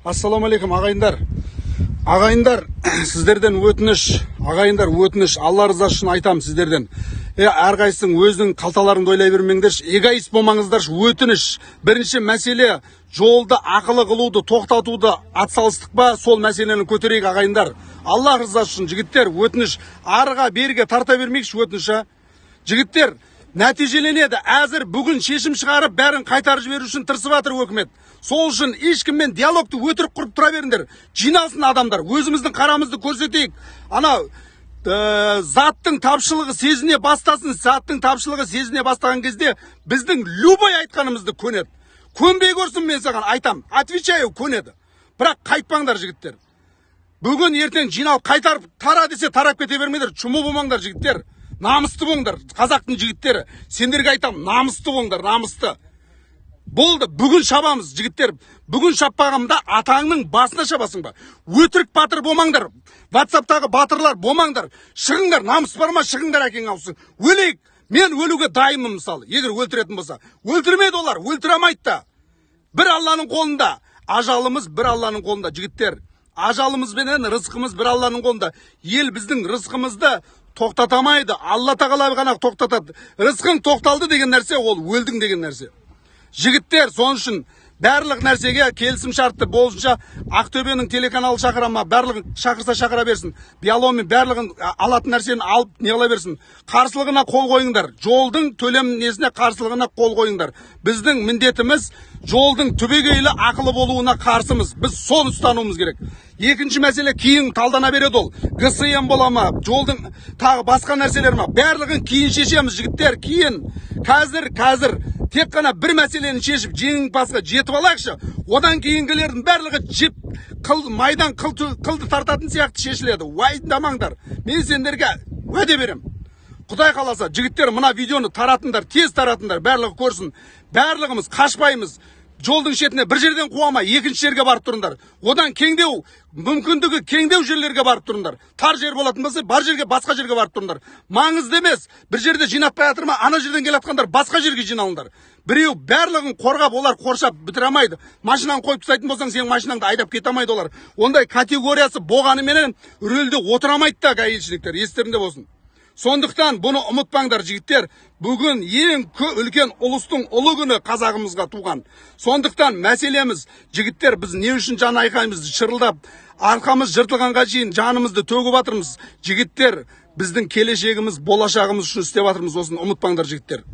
Ассалаумағалейкум, ағайындар! Ағайындар, сіздерден өтініш, ағайындар, өтініш, Алла ризасы үшін айтамын сіздерден. Әрқайсың өзінің қалталарыңды ойлай бермеңдерші, эгоист болмаңыздаршы, өтініш. Бірінші мәселе: жолды ақылы қылуды тоқтатуды атсалыстық па, сол мәселені көтерейік, ағайындар. Алла ризасы үшін, жігіттер, өтініш, арыға беріге тарта бермейікші, өтініш, а. Жігіттер, нәтижеленеді. Әзір бүгін шешім шығарып, бәрін қайтарып жіберу үшін тырысып жатыр өкімет. Сол үшін ешкіммен диалогты өтірік құрып тұра беріңдер. Жиналсын адамдар, өзіміздің қарамызды көрсетейік. Ана заттың тапшылығы сезіне бастасын, заттың тапшылығы сезіне бастаған кезде біздің любой айтқанымызды көнеді. Көнбей көрсін, мен саған айтам, отвечаю, көнеді. Бірақ қайтпаңдар, жігіттер. Бүгін ертең жиналып, қайтарып тара десе, тарап кете бермеңдер, чмо болмаңдар, жігіттер. Намысты болыңдар, қазақтың жігіттері. Сендерге айтамын, намысты болыңдар, намысты. Болды, бүгін шабамыз, жігіттер. Бүгін шаппағанда атаңның басына шабасың ба? Өтірік батыр болмаңдар. WhatsApp'тағы батырлар болмаңдар. Шығыңдар, намыс бар ма, шығыңдар, әкең аусын. Өлейік. Мен өлуге дайынмын, мысалы, егер өлтіретін болса. Өлтірмейді олар, өлтіре алмайды да. Бір Алланың қолында. Ажалымыз бір Алланың қолында, жігіттер. Ажалымыз бенен рызқымыз бір Алланың қолында. Ел біздің рызқымызды тоқтата алмайды. Алла тағала ғана тоқтатады. Рызқың тоқталды деген нәрсе, ол өлдің деген нәрсе. Жігіттер, сол үшін барлық нәрсеге келісім шартты болынша Ақтөбенің телеканалы шақыра ма, барлығын шақырса, шақыра берсін. Биологиямен барлығын алатын нәрсені алып, не қыла берсін. Қарсылығына қол қойыңдар. Жолдың төлем несіне қарсылығына қол қойыңдар. Біздің міндетіміз: жолдың түбегейлі ақылы болуына қарсымыз. Біз соны ұстануымыз керек. Екінші мәселе кейін талдана береді ол. ГСМ бола ма, жолдың тағы басқа нәрселер ма, барлығын кейін шешеміз, жігіттер, кейін. Қазір тек қана бір мәселені шешіп, жеңімпазға жетіп алайықшы. Одан кейінгілердің барлығы жіп қыл майдан қыл, қылды тартатын сияқты шешіледі. Уайымдамаңдар. Мен сендерге уәде беремін. Құдай қаласа, жігіттер, мына видеоны таратыңдар, тез таратыңдар, барлығы көрсін. Барлығымыз қашпаймыз. Жолдың шетіне бір жерден қуамай, екінші жерге барып тұрыңдар. Одан кеңдеу, мүмкіндігі кеңдеу жерлерге барып тұрыңдар. Тар жер болатын болса, бар жерге, басқа жерге барып тұрыңдар. Маңызды емес, бір жерде жинатпай жатыр ма, ана жерден келе жатқандар басқа жерге жиналыңдар. Біреу барлығын қорғап, олар қоршап бітіре алмайды. Машинаны қойып тастайтын болсаң, сенің машинаңды айдап кете алмайды олар. Ондай категориясы болғаныменен рөлде отыра алмайды да гаишниктер, естерінде болсын. Сондықтан бұны ұмытпаңдар, жігіттер. Бүгін ең үлкен ұлыстың ұлы күні қазағымызға туған. Сондықтан мәселеміз, жігіттер, біз не үшін жан айқаймыз, шырылдап, арқамыз жыртылғанға шейін жанымызды төгіп жатырмыз. Жігіттер, біздің келешегіміз, болашағымыз үшін істеп жатырмыз, осыны ұмытпаңдар, жігіттер.